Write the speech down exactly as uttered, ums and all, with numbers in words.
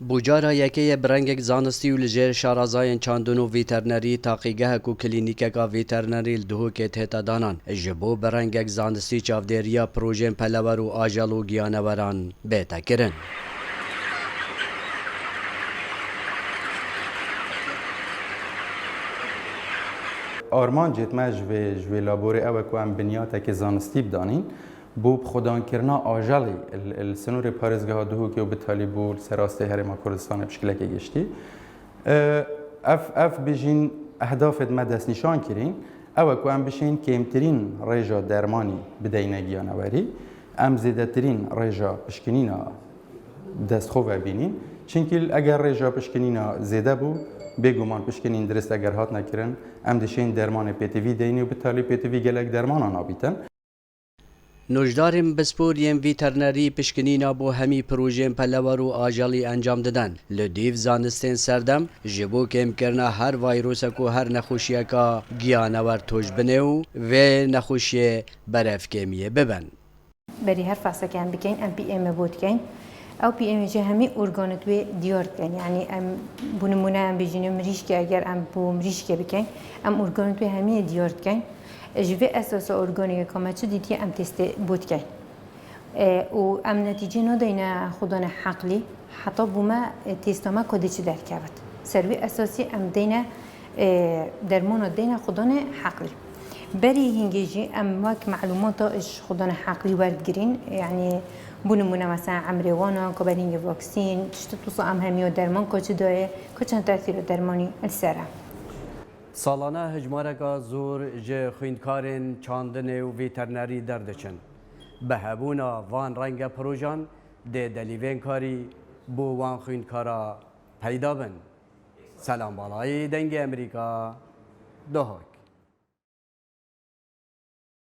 Bû cara yekê ye bi rengek zanistî û li jêr şarazayên çandin û vîternerî taqîgehek û klînîkeka vîternerî li Duhokê tête danan, ji bo bi rengek zanistî çavdêriya projeyên pelewer û ajel û giyaneweran bête kirin. Armancêt me ji vê, ji vê laborê ew e ku em binyatekê zanistî bidanîn. Bo bi xwedankirina ajelê li, li sînorê parêzgeha Duhokê û bi talî bo li ser astê Herêma Kurdistanê pişkilekê giştî. E, ev, ev bijîn ehdafêt me destnîşan kirîn, ew e ku em bişên kêmtirîn rêja dermanî bideyne giyanewerî, em zêdetirîn rêja pişkinîna dest xwe vebînîn. Çimkî eger rêja pişkinîna zêde bû, bêguman pişkinîn dirist eger hatine kirin, em dişên dermanê pêtivî deynî û bi talî pêtivî gelek dermanan abîtin. Nûjdarên pispor yên vîternerî pişkinîna bo hemî projeyên pelewer û ajelî encam didin. Li dîv zanistên serdem ji bo kêmkirina her vayrosek û her nexweşiyeka giyanewer toj binê û vê nexweşiyê berevkêmiyê bibin. Berî her fehseke em bikeyn, em P M bo dikeyn. Ew P M jî hemî organê wê diyar dikeyn. Yanî em, bo nimûne, em bêjîne mirîşkê, eger em bo mirîşkê bikeyn, em organê wê hemî diyar dikeyn. E, ji vê esasê organê ka me çi dîtiye, em testê bo dikeyn. E, û em netîcê nadeyne xwedane heqlî, heta bo me, e, testa me ku dê çi derkevit. Ser wî esasî em deyne, e, dermana deyne xwedane heqlî. Berî hingê jî em wek melûmata ji xwedane heqlî werdigirîn. Yanî bo nimûne mesela emrê wan e, ku berî hingê vaksîn, tiştê wisa em hemiya derman ku çi daye, ku çend tesîra dermanî li ser e. Salane hejmareka zor ji xwînkarên çandinê û vîternerî derdiçin. Bi hebûna van renge projan dê delîvên karî bo wan xwînkara peyda bin. Selam Balayî, Dengê Emerîka, Duhok.